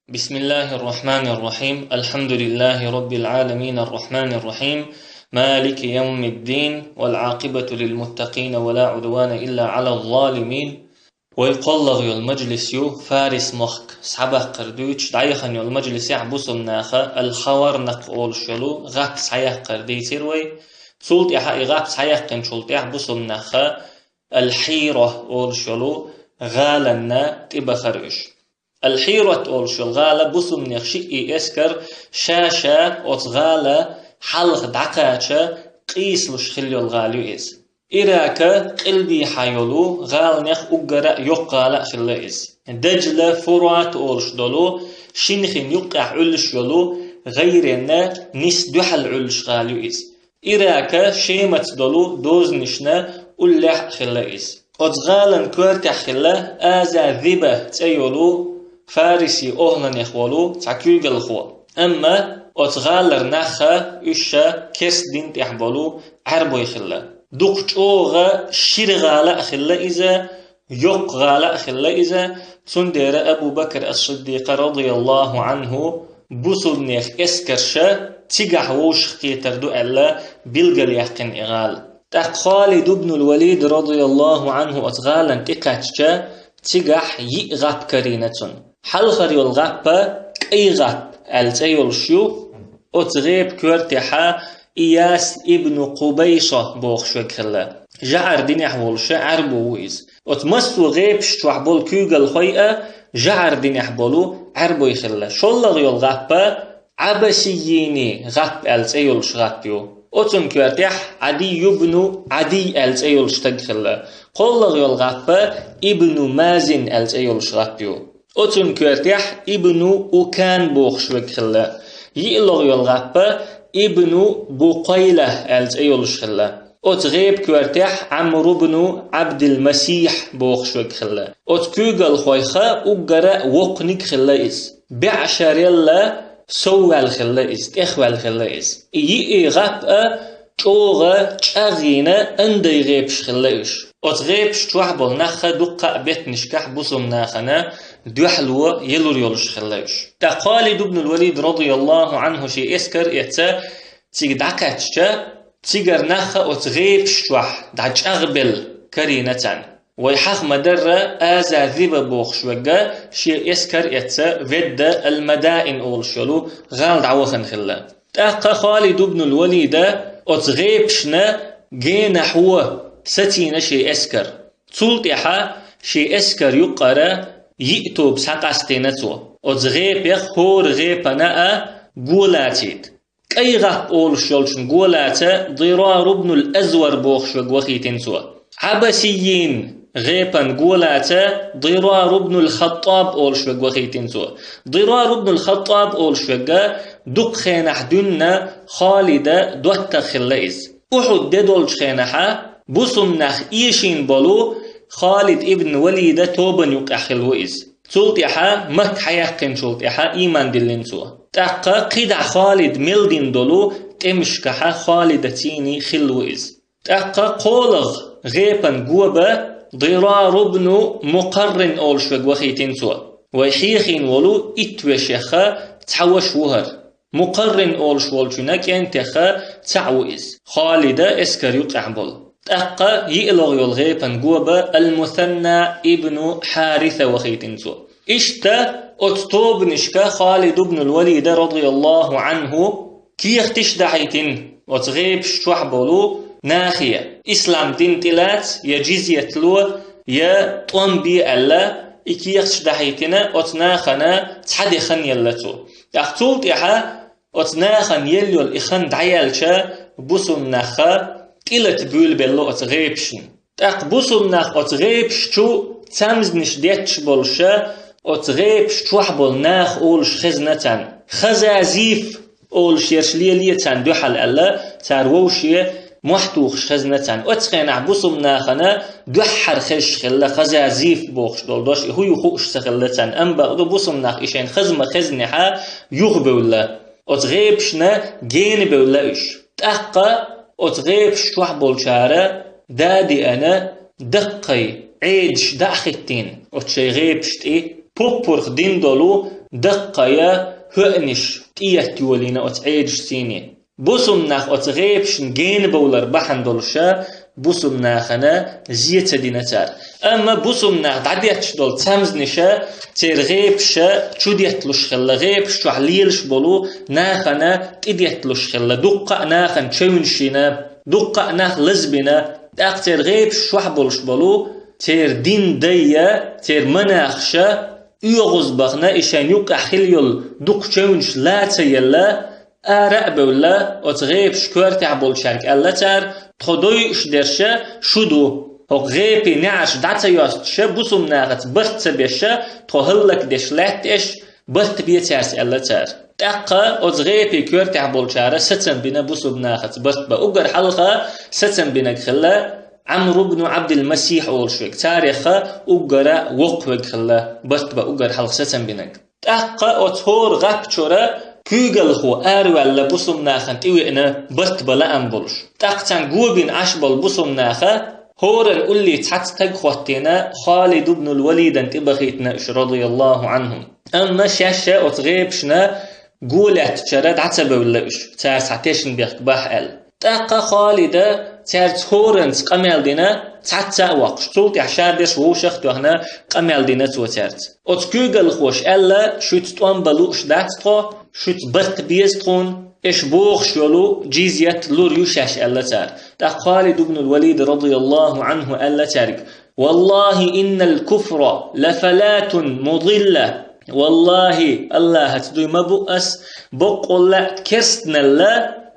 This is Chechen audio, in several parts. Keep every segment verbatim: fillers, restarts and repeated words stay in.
بسم الله الرحمن الرحيم. الحمد لله رب العالمين، الرحمن الرحيم، مالك يوم الدين، والعاقبة للمتقين، ولا عدوان إلا على الظالمين. Вай кхоллагӀа йола мажлис ю Фарис мохк схьабаккхар дуьйцуш дӀаяхана йола мажлисехь бусулба наха аль-Хаварнакъ олуш йолу гӀап схьаяккхар дийцира вай. Цул тӀаьхьа и гӀап схьаяьккхинчул тӀаьхьа бусулба наха аль-Хьийра олуш йолу гӀаланна тӀебахара уьш. Аль-Хьийрат олуш йолу гӀала бусулбанех шиъ эскар ша-ша оцу гӀала хьалха дӀакхача къийсалуш хилла йолу гӀала ю иза. Ирака къилбехьа йолу гӀаланех уггара а йоккха гӀала а хилла иза. Даджла, Фурат олуш долу шина хин юккъехь Ӏуьллуш йолу гӀайренна нис дуьхьал Ӏуьллуш гӀала ю иза. Ирака Шемаца долу дозанашна уллехь а хилла иза. Оцу гӀалан коьртехь хилла Аза Зиба цӀе йолу фариси охӀланех волу цхьа куьйгалхо. Амма оцу гӀалара наха уьш ша керста дин тӀехь болу Ӏаьрбой хилла. Дукха чӀогӀа шира гӀала а хилла иза, йоккха гӀала а хилла иза, цундела Абу Бакр ас-Сиддикъа, радияллаху Ӏанху, бусулбанех эскарша цигахь вовшахкхетар ду аьлла билгалъяьккхина и гӀала. ТӀаккха Халид ибн аль-Валид, радияллаху Ӏанху, оцу гӀалан тӀекхаьчча, цигахь йиъ гӀап карийна цунна. Хьалхара йолу гӀап а КӀай гӀап аьлла цӀе йолуш ю, оцу гӀепан коьртехьа Ияс ибн Къубайса бохуш верг хилла. ЖӀар динехь волуша Ӏаьрбо ву иза. Оцу массо а гӀепаш чохь болу куьйгалхой а жӀар динехь болу Ӏаьрбой хилла. ШоллагӀа йолу гӀап а Ӏабасиййини гӀап аьлла цӀе йолуш гӀап ю. Оцун коьртехь Ӏадий ибн Ӏадий аьлла цӀе йолуш стаг хилла. КхоллагӀа йолу гӀап а Ибн Мазин аьлла цӀе йолуш гӀап ю. Оцун коьртехь Ибну Укан бохуш верг хилла. ЙиълагӀа йолу гӀап а Ибну Букъайла аьлла цӀе йолуш хилла. Оцу гӀепан коьртехь Ӏамр ибну Ӏабдил-Масихь бохуш верг хилла. Оцу куьйгалхойх уггара а воккханиг хилла иза. БӀе шарел совваьлла хилла иза, тӀехваьлла хилла иза. И йиъ гӀап а чӀогӀа чӀагӀйина андай гӀепаш хилла уьш. Оцу гӀепаш чохь болу нах дуккха а беттанашкахь бусулба нахана дуьхьало елур йолуш хилла уьш. ТӀаккха Халид ибн аль-Валид, радияллаху Ӏанху, шен эскар а эцна, цига дӀакхаьчча, цигара нах оцу гӀепаш чохь дӀачӀагӀбелла карийна царна. Вай хьаха ма-дарра, Аза Зиба бохуш верг шен эскар а эцна, Ведда аль-Мадаин олуш йолу гӀала дӀавахана хилла. ТӀаккха Халид ибн аль-Валида оцу гӀепашна генахьо сацийна шен эскар. Цул тӀаьхьа шен эскар юккъара йиъ тоба схьакъастийна цо. Оцу гӀепех хӀора гӀепана а го лацийта. КӀай гӀап олуш йолчун го лаца Дирар ибн аль-Азвар бохуш верг вахийтина цо. Ӏабасиййин гӀепан го лаца Дирар ибн аль-Хаттаб олуш верг вахийтина цо. Дирар ибн аль-Хаттаб олуш верг дукха хенахь дуьйна Халида доттагӀа хилла иза. Ухьуд де долчу хенахьа бусулба нах эшийна болу Халид ибн Валида тобан юккъехь хилла ву иза. Цул тӀаьхьа, Макка хьаяьккхинчул тӀаьхьа ийман диллина цо. ТӀаккха кхидӀа Халид мел дина долу тӀемашкахьа Халида цӀийний хилла ву иза. ТӀаккха кхолагӀа гӀепан го ба Дирар ибн Мукъаррин олуш верг вахийтина цо. Вай хьехийна волу итт вешех цхьа ваша ву хӀара. Мукъаррин олуш волчуьнан кӀентех цхьаъ ву иза, Халида эскар юккъехь болу. ТӀаккха йиълагӀа йолу гӀепан го ба Аль-Мусанна ибну Хьариса вахийтина цо. Иштта оцу тобанашка Халид ибн аль-Валида, радияллаху Ӏанху, кехаташ дахьийтина оцу гӀепаш чохь болу нахе, ислам дин тӀелаца я джизьят ло, я тӀом бе аьлла, и кехаташ дахьийтина оцу нахана цхьа де хан елла цо. ТӀаккха цул тӀаьхьа оцу нахана елла йолу и хан дӀаяьлча, бусулба наха тӀелата буьйлабелла оцу гӀепашна. ТӀаккха бусулба нах оцу гӀепаш чу цамзнаш детташ болуша, оцу гӀепаш чохь болу наха олуш хезна царна. Хазазиф олуш ерш лелае царна дуьхьал аьлла, цара вовше мохь тухуш хезна царна. Оцу хенахь бусулба нахана дуьххьара хезаш хилла хазазиф бохуш долу дош, и хӀу ю хууш ца хилла царна. Амма бакъду бусулба нах и шайна хаза ма-хезнехьа юхабевлла. Оцу гӀепашна генабевлла уьш. ТӀаккха оцу гӀепаш чохь болчара да а деана, даккхий Ӏедаш дӀа а хӀиттийна, оцу шайн гӀепаш тӀе пуппурх дина долу даккхая хӀоьънаш тӀееттайолийна оцу Ӏедашций. Бусалба нах оцу гӀепашна генабовлар бахьана долуша бусалба нахана зе ца дина цара. Амма бусалба нах дӀадетташ долу цамзанаша церан гӀепаша чудетталуш хилла, гӀепаш чохь лелаш болу нахана тӀедетталуш хилла, дуккха а нахана чевнаш йина, дуккха а нах лазбина, тӀаккха церан гӀепаш чохь болуш болу церан дин дайя, церан манахаша оьгӀаз бахана, и шайн юккъехь хилла йолу дукха чевнаш лан ца елла, ара а бевлла, оцу гӀепаш коьртехь болчаьрга аьлла цара: «Тхо дойуш дерша шу ду. ХӀокху гӀепийн неӀарш дӀа ца йостуша, бусалба нахаца барт ца беша, тхо хӀаллакдеш лаьтта аш, барт бе цаьрца», аьлла цара. ТӀаккха оцу гӀепийн коьртехь болчара сацам бина бусалба нахаца барт бан. Уггар хьалха сацам бинарг хилла Ӏамр ибн Ӏабдил-Масихь олуш верг, царах уггара воккха верг хилла, барт бан уггар хьалха сацам бинарг. ТӀаккха оцу хӀора гӀап чуьра куьйгалхо араваьлла бусалба нахана тӀевеана барт бан лаам болуш. ТӀаккха царна го бина Ӏаш болу бусалба наха хӀоран улле цхьацца стаг хӀоттийна, Халид ибн ал-Валидана тӀебахийтина уьш, радияллаху Ӏанху. Амма шаьш оцу гӀепашна го лаьттачара дӀа ца бевлла уьш, цара схьа тешна бехк бахь аьлла. ТӀаккха Халида цаьрца хӀоранца къамел дина, цхьацца а воккхуш, цул тӀаьхьа ша берш вовшах а тоьхна, къамел дина цо цаьрца. Оцу куьйгалхоша аьлла: «Шуьца тӀом бан лууш дац тхо, шуьца барт беза тхуна, аш бохуш йолу джизйат лур ю шаьш», аьлла цара. ТӀаккха Халид ибн ал-Валид, радияллаху Ӏанху, аьлла цаьрга: «Валлахи, иннал куфра ла фалатун мудилла». Валлахи, Аллахьаца дуй ма бу ас, боккъалла а керстаналла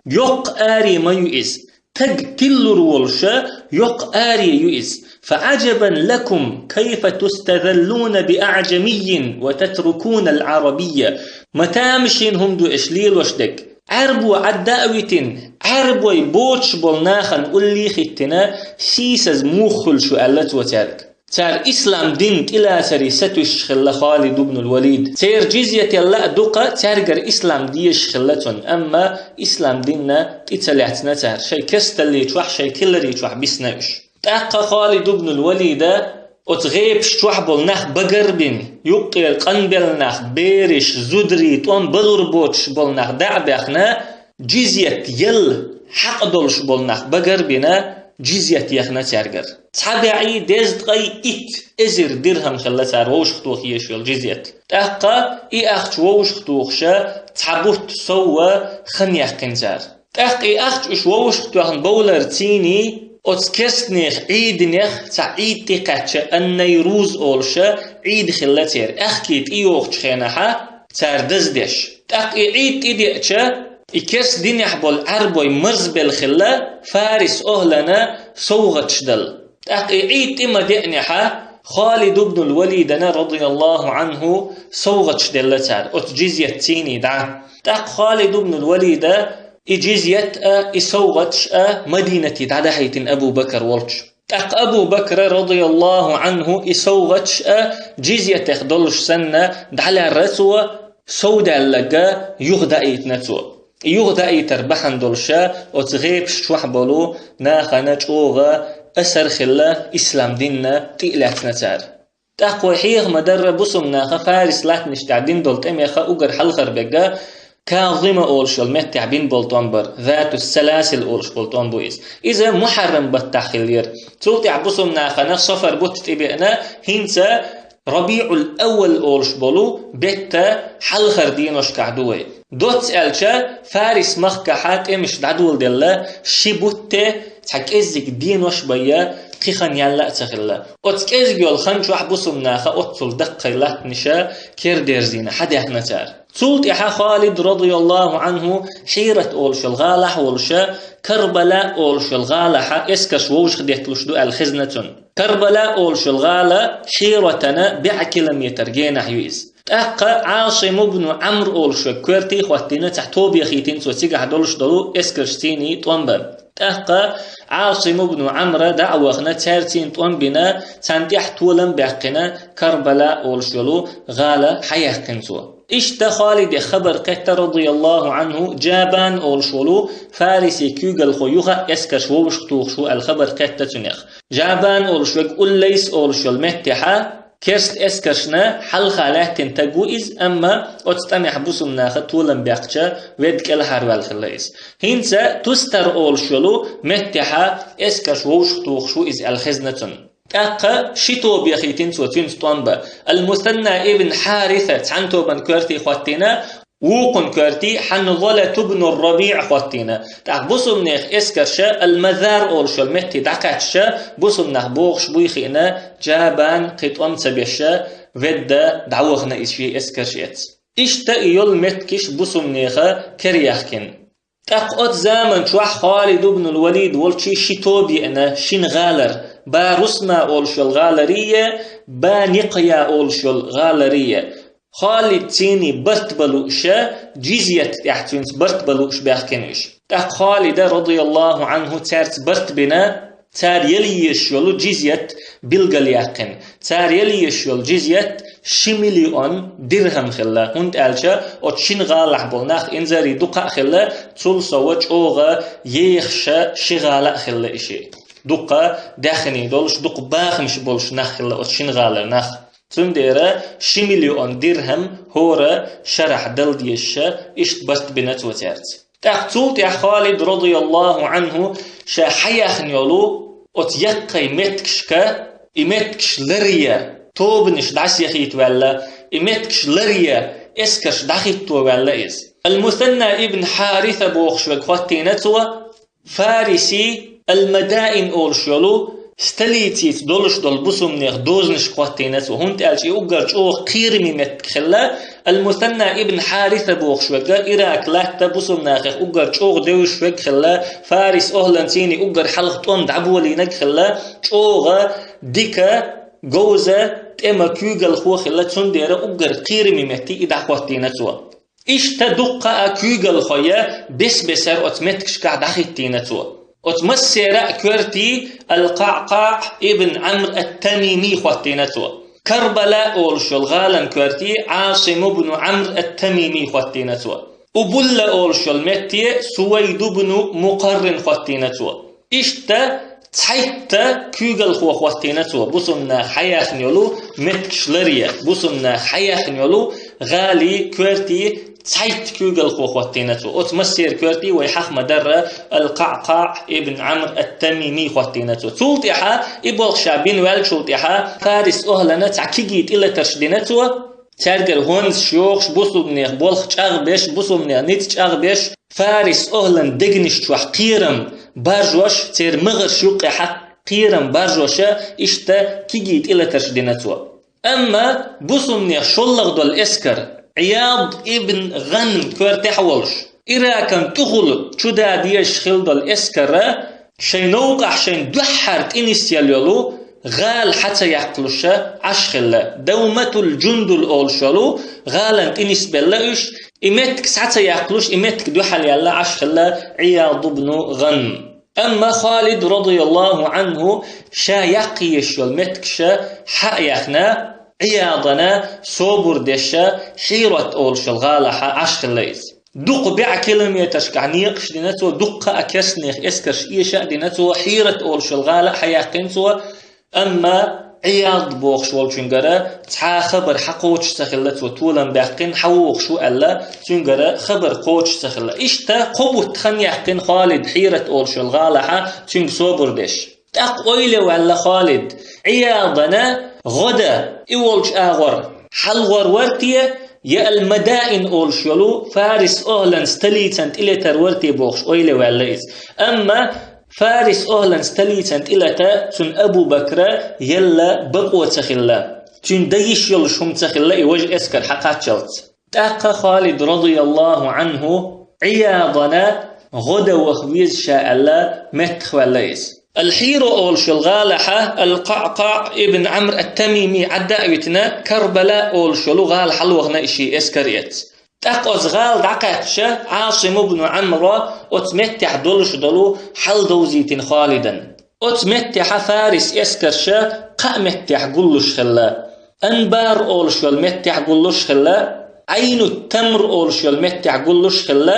йоккха аре ма ю иза. Таг тиллур волуша йоккха аре ю иза. «Фа Ӏаджабан лакум, кайфа тустазаллуна би аӀджамиййин ва татрукуна ал-Ӏарабийя». Ма тамашийна хӀума ду аш лелош дерг. Ӏаьрбо Ӏадда а витина, Ӏаьрбой боцуш болу нахана уллий хӀиттина, сийсаза муха хуьлуш ву, аьлла цо цаьрга. Цара ислам дин тӀелацаре сатуьйсуш хилла Халид ибн ал-Валид. Церан джизйател а дукха, цаьргара ислам дезаш хилла цунна, амма ислам динна тӀе ца лаьцна цара, шайн керсталли чохь, шайн тилари чохь бисна уьш. ТӀаккха Халид ибн ал-Валида оцу гӀепаш чохь болу нах багарбина, юккъера къанбелла нах, бераш, зударий, тӀом балур боцуш болу нах дӀа а баьхна, джизйат яла хьакъ долуш болу нах багарбина, джизйат яхна цаьргара. Цхьа бӀе дезткъе итт эзар дирхам хилла цара вовшахтоха езаш йолу джизйат. ТӀаккха и ахча вовшахтохуша цхьа бутт сов хан яьккхина цара. ТӀаккха и ахча уьш вовшахтоьхна бовларций, оцу керстанех Ӏийданех цхьа Ӏийд тӀекхаьчча, ан-Найруз олуша Ӏийд хилла церан. Аьхки тӀейогӀучу хенахьа цара даздеш. ТӀаккха и Ӏийд тӀедеача, и керста динехь болу Ӏаьрбой марзбелла хилла Фарис охӀлана совгӀаташ дала. ТӀаккха и Ӏийд тӀе ма деанехьа, Халид ибн ал-Валидана, радияллаху Ӏанху, совгӀаташ делла цара, оцу джизйатций дӀа. ТӀаккха Халид ибн ал-Валида и джизйат а, и совгӀаташ а Мадинате дӀадахьийтина Абу Бакр волчу. ТӀаккха Абу Бакра, радияллаху Ӏанху, и совгӀаташ а джизйатех долуш санна, дӀалаьрра цо, совдаьлларг юха даийтина цо. Юха даийтар бахьана долуша оцу гӀепаш чохь болу нахана чӀогӀа асар хилла ислам динна тӀе а лаьцна цара. ТӀаккха вай хьеха ма-дарра бусалба наха Фарис латтанаш тӀехь дина долу тӀемеха уггар хьалхара берг Казима олуш йолу меттехь бина болу тӀом бара, Затус Саласил олуш болу тӀом бу иза. Иза Мухьаррам баттахь хиллера. Цул тӀаьхьа бусалба нахана Сафар бутт тӀебеана, хӀинца РабиӀул-Аввал олуш болу бетта хьалхара деношкахь ду вай. Доцца аьлча, Фарис махкахьа тӀемаш дӀадоладелла, ши бутте цхьа кӀеззиг денош байя, кхин хан яьлла а ца хилла. Оцу кӀезиг йолу хан чохь бусалба наха оццул даккхий латтанаша кердерзийна хьадаьхна цара. Цул тӀаьхьа Халид, радияллаху Ӏанху, Хьират олуш йолу гӀалахь волуша, Карбала олуш йолу гӀалахьа эскарш вовшах детталуш ду аьлла хезна цунна. Карбала олуш йолу гӀала Хьиратана бӀе километр генахь ю иза. ТӀаккха Ӏасим ибн Ӏамр олуш верг коьртий хӀоттийна, цхьа тобе хийтина цо цигахь долуш долу эскаршций тӀом бан. ТӀаккха Ӏасим ибн Ӏамра дӀа а вахана, цаьрций тӀом бина, царна тӀехь толам баьккхина, Карбала олуш йолу гӀала хьаяьккхина цо. Иштта Халиде хабар кхетта, радияллаху Ӏанху, Джабан олуш волу Фариси куьйгалхо юха а эскарш вовшах тухуш ву аьлла хабар кхетта цунах. Джабан олуш верг Уллайс олуш йолу меттехьа Керста эскаршна хьалха лаьттина таг ву иза, амма оцу тӀамехь бусулба наха толам баьккхича, ведда кӀелхьарваьлла хилла иза. ХӀинца Тустар олуш йолу меттехьа эскарш вовшахтухуш ву иза аьлла хезна цунна. ТӀаккха ши тоба яхийтина цо цуьнца тӀом бан. Ал-Мусанна ибн Хьариса цхьана тобан коьртий хӀоттийна, вукхун коьртий Хьанзалату бну РабиӀ хӀоттийна. ТӀаккха бусулба нехан эскарша Ал-Мазар олуш йолу метте дӀакхаьчча, бусулба нах бохуш буй хиъна, Джабан кхин тӀом ца беша, ведда дӀавахана иза шен эскарш эцна. Иштта и йолу меттигаш бусулба нехан кера яхкина. ТӀаккха оцу заман чохь Халид ибн ал-Валид волчий ши тоба еана шина гӀалара, Ба Русма олуш йолу гӀаларий, Ба Никъя олуш йолу гӀаларий. Халид цийний барт бан лууша, джизйат тӀехь цуьнца барт бан лууш баьхкина уьш. ТӀаккха Халида, радияллаху Ӏанху, цаьрца барт бина, цара яла езаш йолу джизйат билгалъяьккхина. Цара яла езаш йолу джизйат ши миллион дирхам хилла, хӀунда аьлча оцу шина гӀалахь болу нах инзаре дукха а хилла, цул сов чӀогӀа еха ши гӀала а хилла и шиъ. Дукха даьхний долуш, дукха бахамаш болуш нах хилла оцу шина гӀалара нах. Цундела ши миллион дирхам хӀора шарахь дала дезаш, иштта барт бина цо цаьрца. ТӀаккха цул тӀаьхьа Халид, радияллаху Ӏанху, ша хьаяьхна йолу оцу яккхий меттигашка, и меттигаш ларъян, тобанаш дӀасаяхийта ваьлла, и меттигаш ларъян, эскарш дӀахӀитто ваьлла иза. Ал-Мусанна ибн Хьариса бохуш верг хӀоттийна цо, Фарисий Ал-Мадаин олуш йолу столицаца долуш долу бусулба нехан дозанашка хӀоттийна цо, хӀунда аьлча и уггар чӀогӀа кхераме меттиг хилла. Ал-Мусанна ибн Хьариса бохуш верг, Ирак латта бусулба нахех уггар чӀогӀа девзаш верг хилла, Фарис охӀлан цийний уггар хьалха тӀом дӀаболийнарг хилла, чӀогӀа дика, говза, тӀеман куьйгалхо хилла, цундела уггар кхераме метте и дӀахӀоттийна цо. Иштта дуккха а куьйгалхой бес-бесара оцу меттигашкахь дӀахӀиттийна цо. Оцу массеран а коьртий Ал-КъаӀкъаӀ ибн Ӏамр ат-Тамими хӀоттийна цо. Карбала олуш йолу гӀалан коьртий Ӏасим ибн Ӏамр ат-Тамими хӀоттийна цо. Убулла олуш йолу метте Сувайд ибн Мукъаррин хӀоттийна цо. Иштта цхьайтта куьйгалхо хӀоттийна цо, бусулба наха хьаяьхна йолу меттигаш ларъян, бусулба наха хьаяьхна йолу гӀалий, коьртий цхьайтта куьйгалхо хӀоттийна цо. Оцу массеран коьртий вай хьаха ма-дарра Ал-КъаӀкъаӀ ибн Ӏамр ат-Тамими хӀоттийна цо. Цул тӀаьхьа, и болх ша бина ваьллачул тӀаьхьа, Фарис охӀлана цхьа кегий тӀелатарш дина цо. Цаьргара хӀонзаш йохуш, бусулба нехан болх чӀагӀбеш, бусулба нехан ницкъ чӀагӀбеш, Фарис охӀлан дегнаш чохь кхерам баржош, церан магӀарш юккъехь кхерам баржоша, иштта кегий тӀелатарш дина цо. Амма бусулба нехан шоллагӀа долу эскар, Ӏияд ибн ГӀанм коьртехь а волуш, Иракан тӀехула чу да дезаш хилла долу эскара, шайн новкъахь шайн дуьххьара тӀе нисъелла йолу гӀала схьа ца яккхалуша Ӏаш хилла. Давматул-Джундул олуш йолу гӀалана тӀе нисбелла уьш, и меттиг схьа ца яккхалуш, и меттиг дуьхьал яьлла Ӏаш хилла Ӏияд ибн ГӀанм. Амма Халид, радияллаху Ӏанху, ша яккха езаш йолу меттигаш схьа а яьхна, Ӏиядана собар деш, Хьират олуш йолу гӀалахь Ӏаш хилла иза. Дукха бӀе километрашкахь некъаш дина цо, дуккха а керстанех эскарш эша а дина цо, Хьират олуш йолу гӀала а схьаяьккхина цо, амма Ӏияд бохуш волчуьнгара цхьа а хабар схьакхочуш ца хилла, цо толам баьккхина, схьавогӀуш ву аьлла, цуьнгара хабар кхочуш ца хилла. Иштта кхо бутт хан яьккхина Халид Хьират олуш йолу гӀалахь цуьнга собар деш. ТӀаккха ойла ваьлла Халид, Ӏиядана гӀада и волчу агӀор хьалгӀор вар те, я Ал-Мадаин олуш йолу Фарис охӀлан столицан тӀелетар вар те бохуш ойла ваьлла иза. Амма Фарис охӀлан столицан тӀелата цунна Абу-Бакра елла бакъо ца хилла. Цуьнан дан йиш йолуш хӀума ца хилла и важа эскар схьакхаччалц. ТӀаккха Халид, радияллаху Ӏанху, Ӏиядана гӀада ваха веза ша аьлла, меттахваьлла иза. Ал-Хьира олуш йолу гӀалахь Ал-КъаӀкъаӀ ибн Ӏамр ат-Тамими Ӏадда а витина, Карбала олуш йолу гӀала хьалавахана и шен эскар эцна. ТӀаккха оцу гӀала дӀакхаьчча, Ӏасим ибн Ӏамра оцу меттехь долуш долу хьал довзийтина Халидан. Оцу меттехь Фарис эскарша кхаа меттехь гуллуш хилла. Анбар олуш йолу меттехь гуллуш хилла, Ӏайну-Тамр олуш йолу меттехь гуллуш хилла,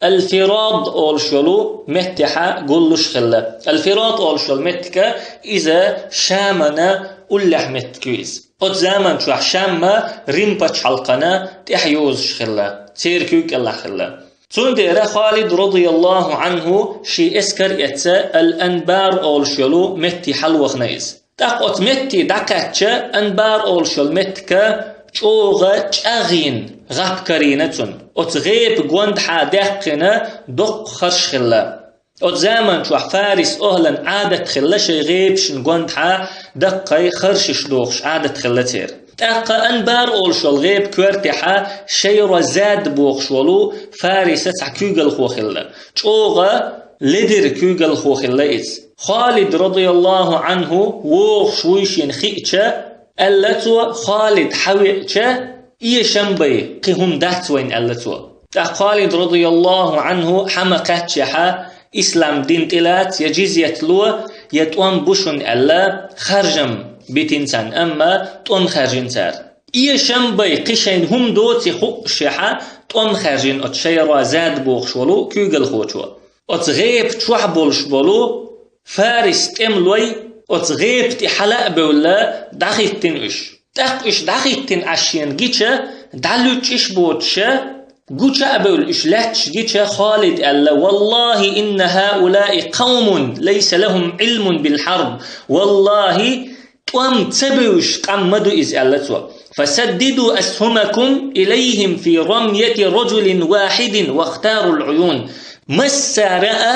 Ал-Фирад олуш йолу меттехь гуллуш хилла. Ал-Фирад олуш йолу меттиг иза Шамана уллехь меттиг ю иза. Оцу заман чохь Шамма Рим пачхьалкхана тӀехь йозуш хилла, церан куьйга кӀелахь хилла. Цундела Халид, радияллаху Ӏанху, шен эскар а эцна, Ал-Анбар олуш йолу метте хьалавахана иза. ТӀаккха оцу метте дӀакхаьчча, Анбар олуш йолу меттиг чӀогӀа чӀагӀйина гӀап карийна цунна. Оцу гӀепан гондахьа даьккхина доккха харш хилла. Оцу заман чохь Фарис охӀлан Ӏадат хилла шайн гӀепашна гондахьа даккхий харшаш дохуш Ӏадат хилла церан. ТӀаккха Анбар олуш йолу гӀепан коьртехьа Шайра Зад бохуш волу Фариса цхьа куьйгалхо хилла. ЧӀогӀа ледара куьйгалхо хилла иза. Халид, радияллаху Ӏанху, вогӀуш вуй шена хиъча, аьлла цо, Халид хьавеача, эшам бай, кхин хӀума дац вайна, аьлла цо. ТӀаккха Халид, радияллаху Ӏанху, хьа ма кхаьччехьа, ислам дин тӀелаца, я джизьят ло, я тӀом бу шуна аьлла, харжам битина царна, амма тӀом хаьржина цара. Эшам бай, кхин шайна хӀума доций хууш шехьа, тӀом хаьржина оцу Шайра Зад бохуш волу куьйгалхочо. Оцу гӀепа чохь болуш болу Фарис тӀемалой оцу гӀепа тӀе хьала а бевлла, дӀахӀиттина уьш. ТӀаккха уьш дӀахӀиттина Ӏаш шена гича, дӀалуьттуш боцуша, гуча а бевлла уьш лаьтташ гича, Халид аьлла: «Валлахи, инна хӀаулаи къавмун лайса лахум Ӏилмун бил хьарб». Валлахи, тӀом ца бевзаш къам ма ду иза, аьлла цо. «Фасаддиду асхумакум илайхим фи рамяти раджулин вахидин вахтарул Ӏуюн». Массара а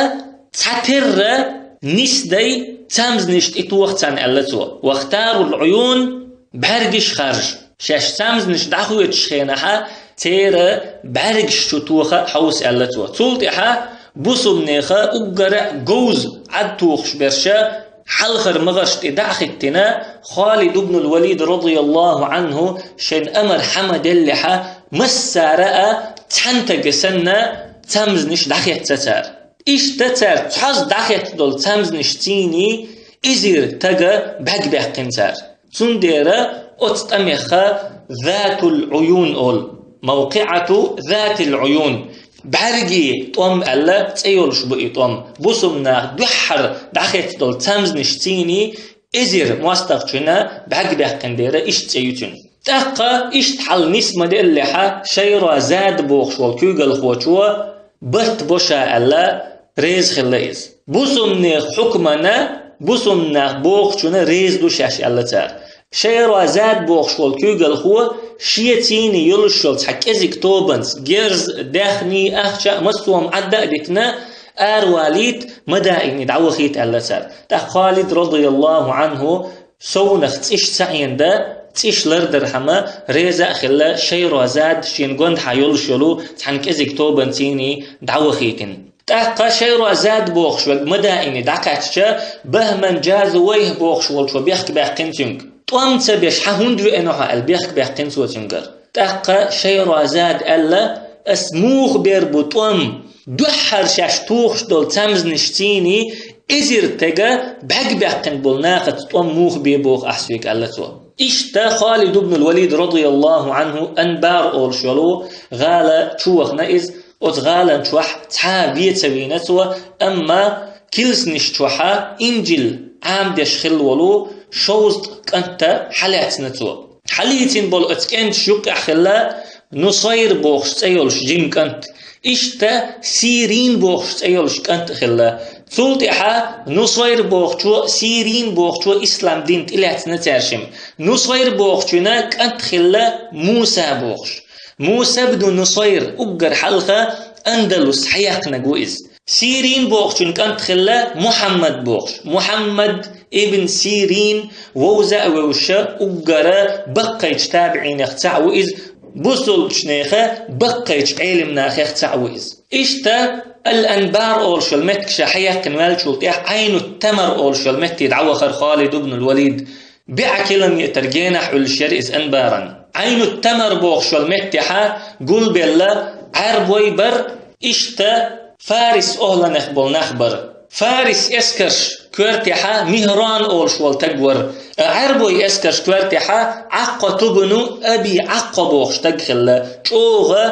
цхьатерра нисдай, цамзнаш тӀе тоха царна, аьлла цо. «Вахтарул Ӏуюн», бӀаьргаш харжа. Шаьш цамзнаш дӀахоьцуш хенахьа, церан бӀаьргаш чу тоха хьовса, аьлла цо. Цул тӀаьхьа бусулбанеха уггара а говза Ӏад тухуш берша хьалхара магӀарш тӀе дӀа а хӀиттина, Халид ибн ал-Валид, радияллаху Ӏанху, шайн амар хьа ма деллехьа, массара а цхьаьнатага санна цамзнаш дӀахецна цара. Иштта цара цхьазза дӀахецна долу цамзнаш цийний эзар тага бӀаьгбаьккхина цара. Цундела оцу тӀамеха Затул Ӏуюн олу, мавкъиӀату Затил Ӏуюн, бӀаьргийн тӀом аьлла цӀе йолуш бу и тӀом. Бусулбанех дуьххьара дӀахецна долу цамзнаш цийний эзар мостагӀчунна бӀаьгбаьккхина дера иштта цӀе ю цуьнан. ТӀаккха иштта хьал нис ма деллехьа, Шайра Зад бохуш волу куьйгалхочо барт бо ша аьлла, реза хилла иза. Бусулбанех хьукмана, бусулбанех бохучунна реза ду шаьш аьлла цара. Шайра Зад бохуш волу куьйгалхо шен цийний йолуш йолу цхьа кӀезиг тобанца, герз, даьхний, ахча а, массо а Ӏадда а дитина, аравалийта, Мадаине дӀавахийта аьлла цара. ТӀаккха Халид, радияллаху Ӏанху, совнах цӀиш ца Ӏенда, цӀиш лардархьама, реза а хилла, Шайра Зад шена гондахьа йолуш йолу цхьана кӀезиг тобанца цийний дӀавахийтина. ТӀаккха Шайра Зад бохуш верг Мадаине дӀакхаьчча, Бахман Джазувайх бохуш волчо бехк баьккхина цуьнга. ТӀом ца беш хьан хӀунда веана хьо аьлла, бехк баьккхина цо цуьнгара. ТӀаккха Шайра Зад аьлла: «Ас муха бер бу тӀом? Дуьххьара шаьш тухуш долу цамзнаш цийний эзар тага бӀаьгбаьккхина болу нахаца тӀом муха бе боху ахь соьга?» аьлла цо. Иштта Халид ибн ал-Валид, радияллаху Ӏанху, Анбар олуш йолу гӀала чу вахана иза, оцу гӀалан чохь цхьа а вен ца вийна цо, амма килсанаш чохьа Инжил Ӏамадеш хилла волу шовзткъа кӀанта хьалаьцна цо. Хьалийцина болу оцу кӀенташ юккъехь хилла Нусайр бохуш цӀе йолуш жима кӀант. Иштта Сирин бохуш цӀе йолуш кӀант а хилла. Цул тӀаьхьа Нусайр бохучо, Сирин бохучо ислам дин тӀелаьцна цаьршимма. Нусайр бохучуьнан кӀант хилла Муса бохуш. Муса бну Нусайр уггар хьалха Андалус хьаяьккхинарг ву иза. Сирин бохучун кӀант хилла Мухьаммад бохуш. Мухьаммад ибн Сирин вовза а вевзаш уггара баккхайчу табиӀинех цхьаъ ву иза, бусулбчу нехан баккхайчу Ӏелимнахех цхьаъ ву иза. Иштта Ал-Анбар олуш йолу меттиг ша хьаяьккхина ваьллачул тӀаьхьа Ӏайну Тамар олуш йолу метте дӀавахара Халид ибн ал-Валид. БӀе километр генахь Ӏуьллуш яра иза Анбаран. Ӏайну Тамар бохуш йолу меттехьа гулбелла Ӏаьрбой бара, иштта Фарис охӀланех болу нах бара. Фарис эскарш коьртехьа Михран олуш волу таг вара. Ӏаьрбой эскарш коьртехьа Ӏаккъа тубану Аби Ӏаккъа бохуш таг хилла, чӀогӀа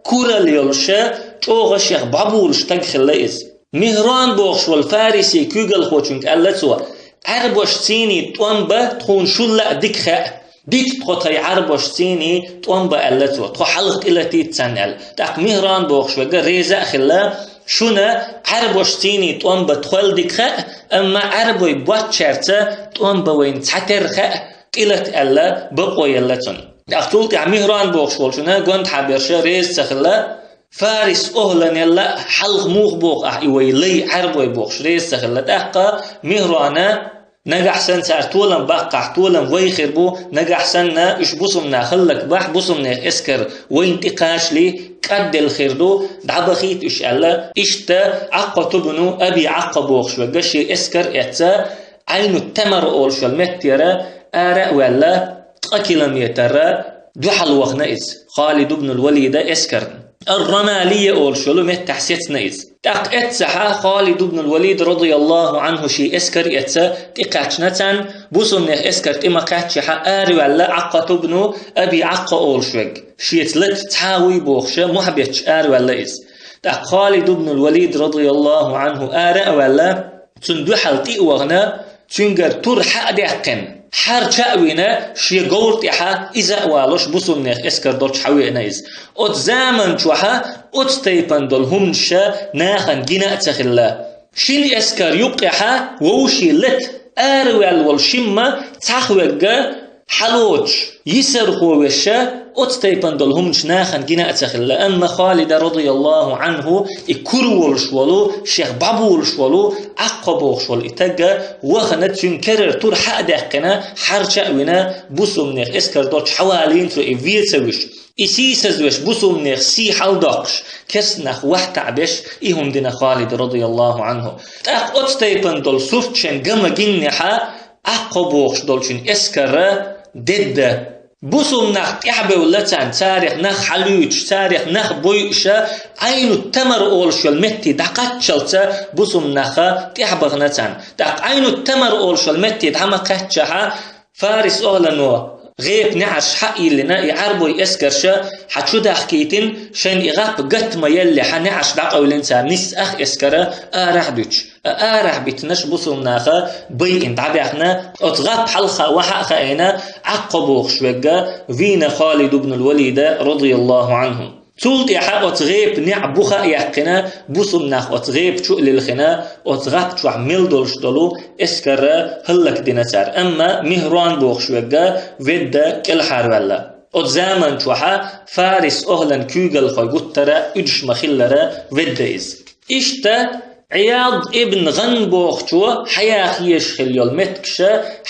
курал йолуша, чӀогӀа шех бӀобулуш таг хилла иза. Михран бохуш волу фариси куьйгалхочуьнга аьлла цо: «Ӏаьрбош цийний тӀом бан тхуна шулла а дика хаьа. Дита тхо тхай Ӏарбошцаний тӀом бан аьлла цо, тхо хьалха тӀелатийта царна аьлла. ТӀаккха Мигьран бохуш верг реза а хилла, шуна Ӏарбошцаний тӀом бан тхоьл дика хаьа, амма Ӏарбой боцчаьрца тӀом бан вайна цхьатерра хаьа, тӀелата аьлла, бакъо елла цунна. ТӀаккха цул тӀаьхьа Мигьран бохуш волчунна гондахьа берш реза ца хилла, Фарис охӀланелла хьалха муха боху ахь и вай лай Ӏарбой бохуш реза ца хилла. ТӀаккха Мигьрана, нагахь санна цара толам баккхахь, толам вай хир бу, нагахь санна уьш бусумнах хӀаллакбахь, бусумнех эскар вайна тӀекхачале кӀадделла хир ду, дӀабахийта уьш аьлла. Иштта Ӏаккъату бну Аби Ӏаккъа бохуш верг шен эскар а эцна, Ӏайну Тамар олуш йолу меттера ара а ваьлла, ткъа километр дуьхьал вахана иза, Халид ибн ал-Валида эскарна. Ар-Рамалия олуш йолу меттехь сецна иза. ТӀаккха эццахьа Халид ибн ал-Валид радияллаху Ӏанху шен эскар а эцна тӀекхаьчна царна, бусумнех эскар тӀе ма кхаьччехьа араваьлла Ӏаккъату бну Аби Ӏаккъа олуш верг. Шеца лата цхьа а вуй бохуша, мохь бетташ араваьлла иза. ТӀаккха Халид ибн ал-Валид радияллаху Ӏанху ара а ваьлла, цунна дуьхьал тӀе а вахана, цуьнгара тур хьа а даьккхина, хьарча а вина, шен говра тӀехьа иза а валош бусумнех эскар долчу хьа веана иза. Оцу заман чохьа оцу тайпана долу хӀуманаш нахана гина а ца хилла. Шина эскар юккъехьа вовшийн лата араваьлла волу шимма цхьаъ вегга, хьалоцуш, йисархо веша, оцу тайпана долу хӀуманаш нахана гина а ца хилла. Амма Халида радияллаху Ӏанху и кура волуш волу, шех бӀобулуш волу, Ӏаккъа бохуш волу и тагга вахана, цуьнан керара тур хьа а даьккхина, хьарча а вина, бусумнех эскар долчу хьа валийна цо и вен ца вуьш. И сийсазвеш бусумнех сий хьалдоккхуш, керстанах вахь таӀбеш, и хӀума дина Халид радияллаху Ӏанху. ТӀаккха оцу тайпана долу сурт шен гама гиннехьа, Ӏаккъа бохуш долчун эскара дедда. Бусумнах тӀаьхьабевлла царна, царех нах хьалуьйтуш, царех нах бойуша, Ӏайну Тамар олуш йолу метте дӀакхаччалца бусумнаха тӀаьхьабахана царна. ТӀаккха Ӏайну Тамар олуш йолу метте дӀа ма кхаьччахьа, Фарис охӀлано гӀепа неӀарш хьа а йиллина, и Ӏарбой эскарша хьа чу дахкийтина, шайна и гӀап гатта ма елли хьа неӀарш дӀакъевлина цара, нисса ах эскара арахь а дуьтуш. Ткъа арахь битинарш бусулнаха байина дӀабаьхна, оцу гӀап хьалха вахьа а хаийна, Ӏаккха бохуш вегга вийна Халид ибн ал-Валида, радияллаху Ӏанху. Цул тӀаьхьа оцу гӀепа неӀ буха а яьккхина, бусулнах оцу гӀепа чу а лилхина, оцу гӀап чохь мел долуш долу эскара хӀаллакдина цара. Амма Михрон бохуш вегга ведда кӀелхьарваьлла. Оцу заман чохьа Фарис охӀлан куьйгалхой гуттара уьдуш ма-хиллара ведда иза. Иштта Ӏияд ибн ГӀан бохучо хьаяха езаш хилла йолу меттигаш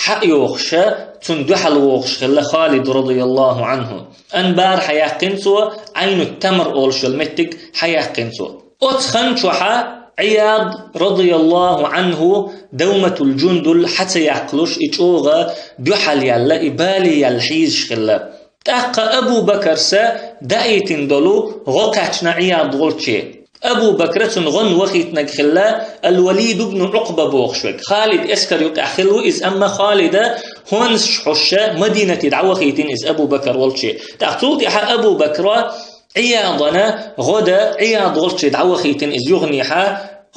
хьа а йохуша, цунна дуьхьал вогӀуш хилла Халид, радияллаху Ӏанху. Анбар хьаяьккхина цо, Ӏайну Тамар олуш йолу меттиг хьаяьккхина цо. Оцу хан чохьа Ӏияд, радияллаху Ӏанху, Давматул Джундул хьа ца яккхалуш, и чӀогӀа дуьхьал яьлла, и бале яьлла хьийзаш хилла. ТӀаккха Абу Бакарса даийтина долу гӀо кхаьчна Ӏияд волче. Абу Бакра цунна гӀонна вахийтинарг хилла Ал-Валид ибн Ӏукъба бохуш верг. Халид эскар юкъехь хилла ву иза, амма Халида хӀонсаш хьоша Мадинате дӀавахийтина иза Абу Бакр волче. ТӀаккха цул тӀаьхьа Абу Бакра Ӏиядана гӀо дан Ӏияд волче дӀавахийтина иза юханехьа,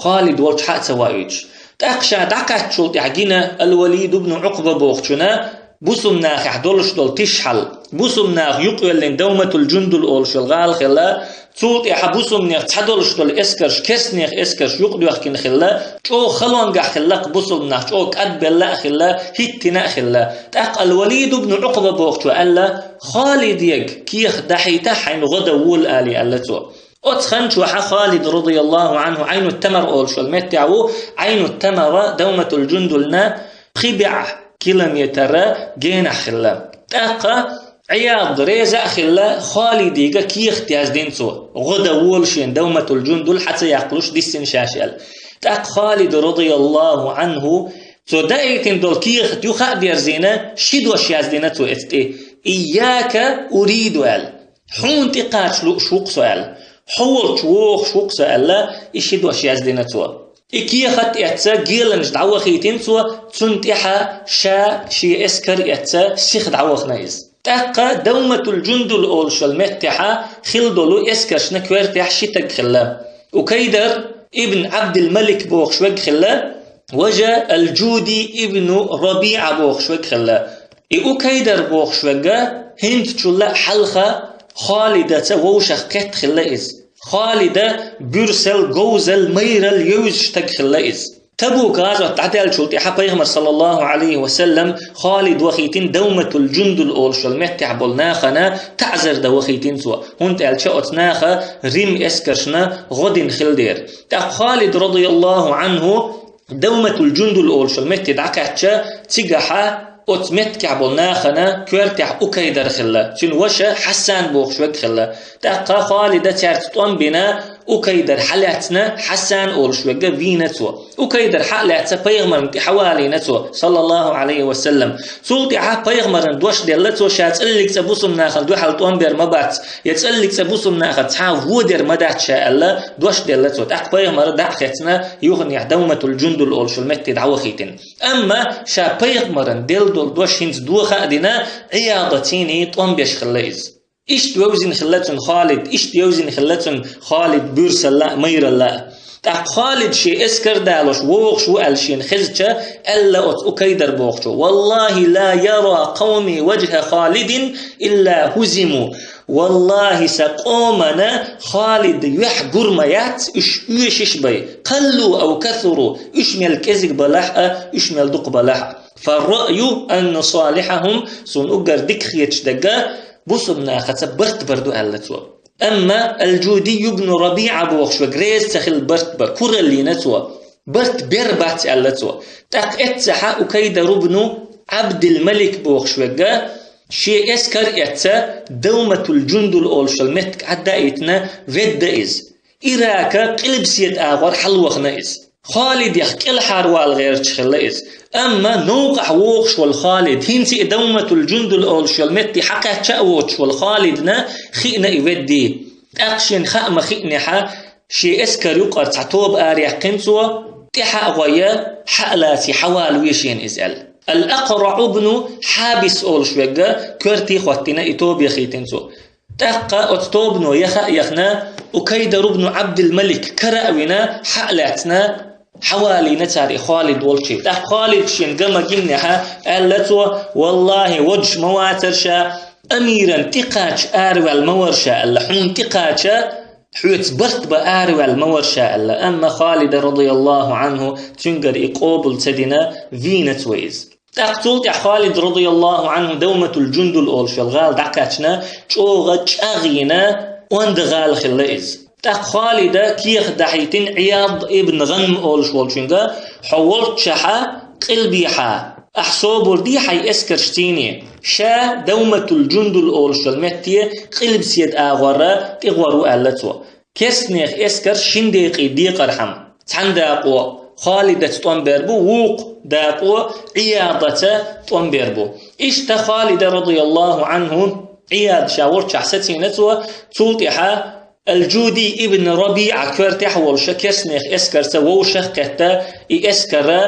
Халид волчу хьа а ца ваийтуш. ТӀаккха ша дӀакхаьччул тӀаьхьа гина Ал-Валид ибн Ӏукъба бохучунна бусулнахехь долуш долу тишхьал. Бусулнаха юкъавеллина Давматул Джундул олуш йолу гӀала хилла, цул тӀаьхьа бусулнех цхьадолуш долу эскарш, керстанех эскарш юкъадоьхкина хилла, чӀогӀа халонгахь хилла-кх бусулнах, чӀогӀа кӀадбелла а хилла, хӀиттина а хилла. ТӀаккха Ал-Валид ибн Ӏукъба бохучо аьлла: «Халиде кехат дахьийта, хьайна гӀо дан вола», — али аьлла цо. Оцу хан чохьа Халид, радияллаху Ӏанху, Ӏайну Тамар олуш йолу меттехь ву, Ӏайну Тамара Давматул Джундулна пхи бӀе километр генахь хилла. ТӀаккха Ӏияд реза а хилла, Халидига кехат яздина цо, гӀо дан вола шена, Давматул Джундул хьа ца яккхалуш диссина шаьш аьлла. ТӀаккха Халид, радияллаху Ӏанху, цо даийтина долу кехат юха а дерзийна, ши дош яздина цо эцу тӀе: «Ийяка уриду», — аьлла. «Хьуна тӀекхача лууш ву-кх со», — аьлла. «Хьо волчу вогӀуш ву-кх со», — аьлла, и ши дош яздина цо. И кехат эцна, геланаш дӀавахийтина цо, цунна тӀаьхьа ша шен эскар эцна, сиха дӀавахана иза. ТӀаккха Давматул Джундул олуш йолу меттехьа хилла долу эскаршна коьртехь ши таг хилла. Укайдар ибн Ӏабдил-Малик бохуш вег хилла, важа Ал-Джуди ибн РабиӀа бохуш вег хилла. И Укайдар бохуш верг хӀинцачул а хьалха Халидаца вовшах кхетта хилла иза. Халида буьрсал, говзал, майрал евзаш стаг хилла иза. Табук гӀазот дӀадаьллачул тӀаьхьа пайхамар, саллаллаху Ӏалайхи ва саллам, Халид вахийтина Давматул Джундул олуш йолу меттехь болу нахана таӀзар дан вахийтина цо. ХӀунда аьлча оцу наха Рим эскаршна гӀо дина хилла дера. ТӀаккха Халид, радияллаху Ӏанху, Давматул Джундул олуш йолу метте дӀакхаьчча, цигахьа оцу меттехь болу нахана коьртехь Укайдар хилла, цуьнан ваша Хьасан бохуш верг хилла. ТӀаккха Халида цаьрца тӀом бина, Укайдар хьалаьцна, Хьасан олуш верг вийна цо. Укайдар хьа а лаьцна, пайхамарна тӀе хьавалийна цо, саллаллаху Ӏалайхи ва саллам. Цул тӀаьхьа пайхамарна дош делла цо, ша цӀаллиг цӀа бусум нахана дуьхьал тӀом бер ма бац, я цӀаллиг цӀа бусум нахана цхьа а вон дер ма дац ша аьлла, дош делла цо. ТӀаккха пайхамар дӀа а хецна, юханехь Давматул Джундул олуш йолу метте дӀавахийтина. Амма ша пайхамарна делла долу дош хӀинца доха а дина, Ӏиядаций тӀом беш хилла иза. Иштта вевзина хилла цунна Халид, иштта вевзина хилла цунна Халид буьрсалла а, майралла а. ТӀаккха Халид шен эскар далош вогӀуш ву аьлла шена хезча, аьлла оцу Укайдар бохучо: «Валлахи, ла яра къавми ваджхӀа Халидин илла хӀузиму». Валлахи, сан къомана Халид юьхь гур ма яц, уьш оьшуш бай. Къаллу ав касуру, уьш мел кӀезиг балахь а, уьш мел дукха балахь а. Фарраъю анна салихьахум, суна уггар дика хеташ дерг бусум нахаца барт бар ду аьлла цо. Амма Ал-Джуди ибн РабиӀа бохуш верг реза ца хилла барт бар, кураллийна цо. Барт бер бац аьлла цо. ТӀаккха эццахьа Укайдар ибн Ӏабдил-Малик бохуш верг шен эскар эцна Давматул Джундул олуш йолу меттиг Ӏаддаийтина ведда иза. Ирака къилбаседа агӀор хьалавахана иза. Халидех кӀелхьарвала гӀерташ хилла иза. Амма новкъахь вогӀуш волу Халид, хӀинца и Давматул Джундул олуш йолу метте хьакхаьчча а воцуш волу Халидна хиъна и веддий. ТӀаккха шена хаа ма хиънехьа, шен эскар юкъара цхьа тоба араяьккхина цо, тӀаьхьа а гӀой, хьа а лаций, хьавала веза шена иза аьлла. Ал-Акъраъ ибн Хьабис олуш верг коьрте хӀоттийна и тоба яхийтина цо. ТӀаккха оцу тобано яха а яхна, Укайдар ибн Ӏабдил-Малик кара а вина, хьа а лаьцна, хьавалийна цара и Халид волчу. ТӀаккха Халид шен гама гимнехьа аьлла цо: «Валлахи, водуш ма вацара ша, амиран тӀекхача араваьлла ма вара ша», – аьлла, «хьуна тӀекхача, хьоьца барт бан араваьлла ма вара ша», – аьлла. Амма Халида, радияллаху Ӏанху, цуьнгара и къобал ца дина, вийна цо иза. ТӀаккха цул тӀаьхьа Халид, радияллаху Ӏанху, Давматул Джундул олуш йолу гӀала дӀакхаьчна, чӀогӀа чӀагӀйина, онда гӀала хилла иза. ТӀаккха Халида кехат дахьийтина Ӏияд ибн ГӀанм олуш волчуьнга: «Хьо волччахьа къилбехьа, ахь собар дий хьайн эскаршций?» Ша Давматул Джундул олуш йолу метте къилбаседа агӀорра тӀегӀор ву аьлла цо. Керстанех эскар шин декъий декъархьама, цхьана дакъо Халидаца тӀом бер бу, вукху дакъо Ӏиядаца тӀом бер бу. Иштта Халида, радияллаху Ӏанху, Ӏияд ша волччахь сацийна цо, цул тӀаьхьа Ал-Джуди ибн РабиӀа коьртехь а волуша керстанех эскарца вовшах а кхетта, и эскара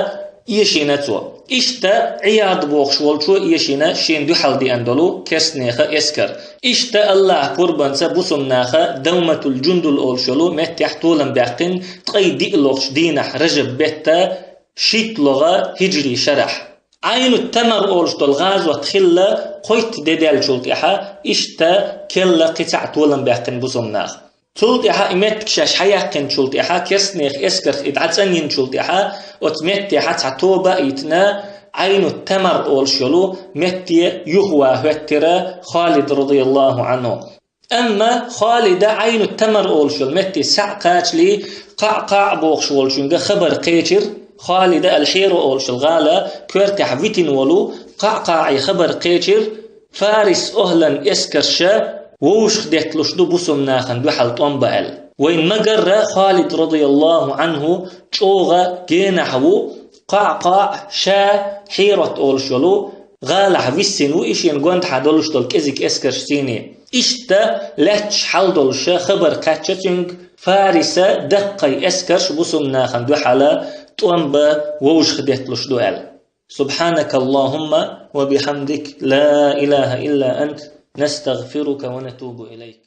эшийна цо. Иштта Ӏияд бохуш волчо эшийна шена дуьхьал деана долу керстанеха эскар. Иштта Аллахь пурбанца бусум наха Давматул Джундул олуш йолу меттехь толам баьккхина ткъе диъ лохучу дийнахь Ражаб бетта шийтталгӀа хиджри шарахь. Ӏайну Тамар олуш долу гӀазот хилла кхойтта де даьллачул тӀаьхьа, иштта келла кхин цхьаъ толам баьккхина бусум наха. Цул тӀаьхьа и меттиг шаьш хьаяьккхинчул тӀаьхьа, керстанех эскарх и дӀацӀанйинчул тӀаьхьа, оцу меттехьа цхьа тоба а йитина, Ӏайну Тамар олуш йолу метте юхаван хӀоьттира Халид, радияллаху Ӏанху. Амма Халида Ӏайну Тамар олуш йолу метте схьа а кхачале, Къаъкъаъ бохуш волчуьнга хабар кхечира, Халида ал-Хьира олуш йолу гӀала коьртехь витина волу Къаъкъаъе хабар кхечира, Фарис охӀлан эскарша вовшах детталуш ду бусум нахана дуьхьал тӀом бан аьлла. Вайн ма-гарра, Халид, радияллаху Ӏанху, чӀогӀа генахь ву Къаъкъаъ ша Хьират олуш йолу гӀалахь виссина ву и шена гондахьа долуш долу кӀезиг эскаршций. Иштта лаьтташ хьал долуша хабар кхаьчча цуьнга, Фариса даккхий эскарш бусум нахана дуьхьал тӀом бан вовшах детталуш ду аьлла. سبحانك اللهم وبحمدك، لا إله إلا أنت، نستغفرك ونتوب إليك.